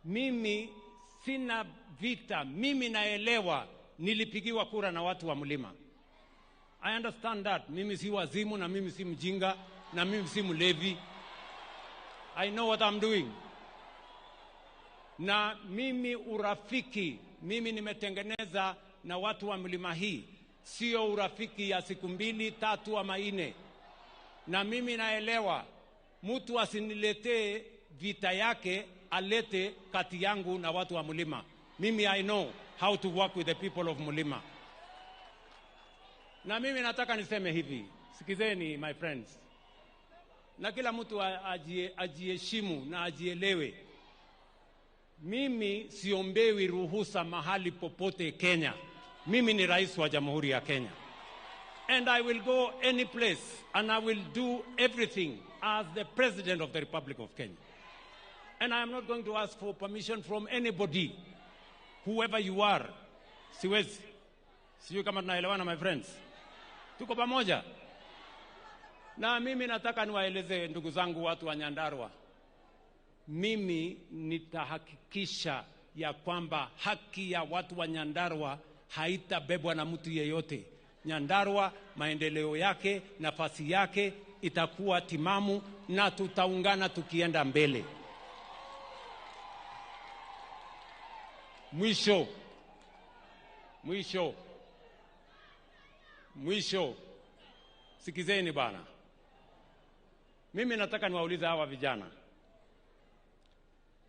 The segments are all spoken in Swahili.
Mimi sina vita, mimi naelewa nilipigiwa kura na watu wa mlima. I understand that. Mimi si wazimu na mimi si mjinga na mimi si mlevi. I know what I'm doing. Na mimi urafiki, mimi nimetengeneza na watu wa mlima hii, sio urafiki ya siku 2, 3 ama 4. Na mimi naelewa mtu asiniletee vita yake, alete kati yangu na watu wa mlima. Mimi I know how to work with the people of mlima. Na mimi nataka niseme hivi, sikizeni my friends, na kila mtu ajiheshimu na ajielewe. Mimi siombewi ruhusa mahali popote Kenya. Mimi ni rais wa Jamhuri ya Kenya. And I will go any place and I will do everything as the President of the Republic of Kenya. And I am not going to ask for permission from anybody, whoever you are. Siwezi. Sijui kama tunaelewana my friends. Tuko pamoja. Na mimi nataka niwaeleze ndugu zangu watu wa Nyandarua. Mimi nitahakikisha ya kwamba haki ya watu wa Nyandarua haitabebwa na mtu yeyote. Nyandarua maendeleo yake, nafasi yake itakuwa timamu na tutaungana tukienda mbele. Mwisho. Mwisho. Mwisho. Sikizeni bana. Mimi nataka niwaulize hawa vijana.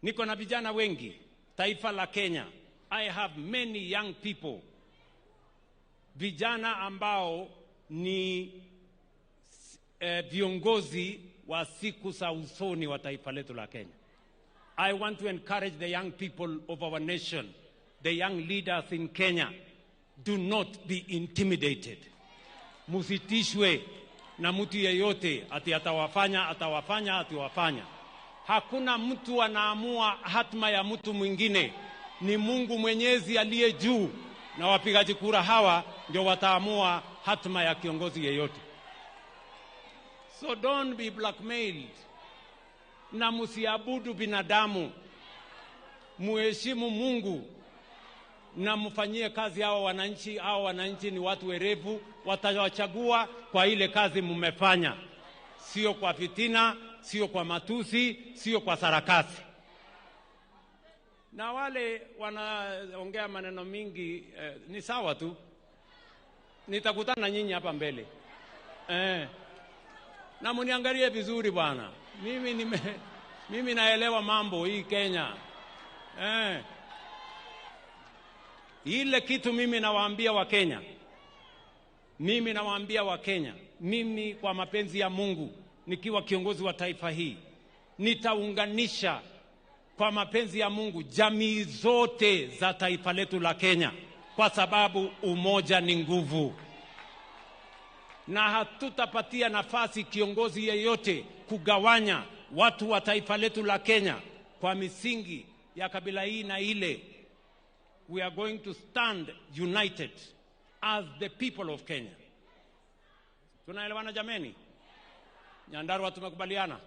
Niko na vijana wengi, taifa la Kenya. I have many young people. Vijana ambao ni viongozi wa siku za usoni wa taifa letu la Kenya. I want to encourage the young people of our nation, the young leaders in Kenya. Do not be intimidated. Musitishwe na mtu yeyote ati atawafanya, atawafanya, atiwafanya. Hakuna mtu anaamua hatma ya mtu mwingine. Ni Mungu Mwenyezi aliye juu, na wapigaji kura hawa ndio wataamua hatma ya kiongozi yeyote. So don't be blackmailed. Na msiabudu binadamu. Muheshimu Mungu na mfanyie kazi hawa wananchi. Hawa wananchi ni watu werevu, watawachagua kwa ile kazi mmefanya. Sio kwa fitina, sio kwa matusi, sio kwa sarakasi. Na wale wanaongea maneno mingi, ni sawa tu. Nitakutana nyinyi hapa mbele. Na mniangalie vizuri bwana. Mimi naelewa mambo hii Kenya. Ile kitu mimi nawaambia wa Kenya. Mimi nawaambia wa Kenya, mimi kwa mapenzi ya Mungu nikiwa kiongozi wa taifa hii, nitaunganisha kwa mapenzi ya Mungu jamii zote za taifa letu la Kenya, kwa sababu umoja ni nguvu. Na hatutapatia nafasi kiongozi yeyote kugawanya watu wa taifa letu la Kenya kwa misingi ya kabila hii na ile. We are going to stand united as the people of Kenya. Tunaelewana jameni? Nyandarua tumekubaliana?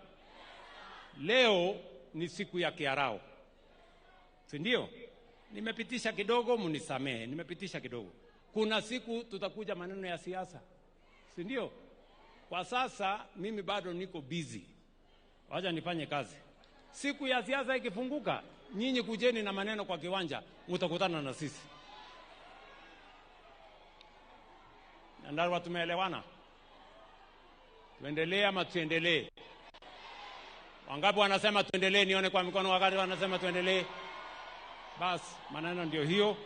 Leo ni siku ya Kiarao. Si ndio? Nimepitisha kidogo, mnisamehe, nimepitisha kidogo. Kuna siku tutakuja maneno ya siasa. Si ndio? Kwa sasa mimi bado niko busy. Wacha nifanye kazi. Siku ya siasa ikifunguka, nyinyi kujeni na maneno kwa kiwanja, mtakutana na sisi. Nyandarua tumeelewana? Tuendelee ama tuendelee? Wangapi wanasema tuendelee? Nione kwa mikono wakati wanasema tuendelee. Bas, maneno ndio hiyo.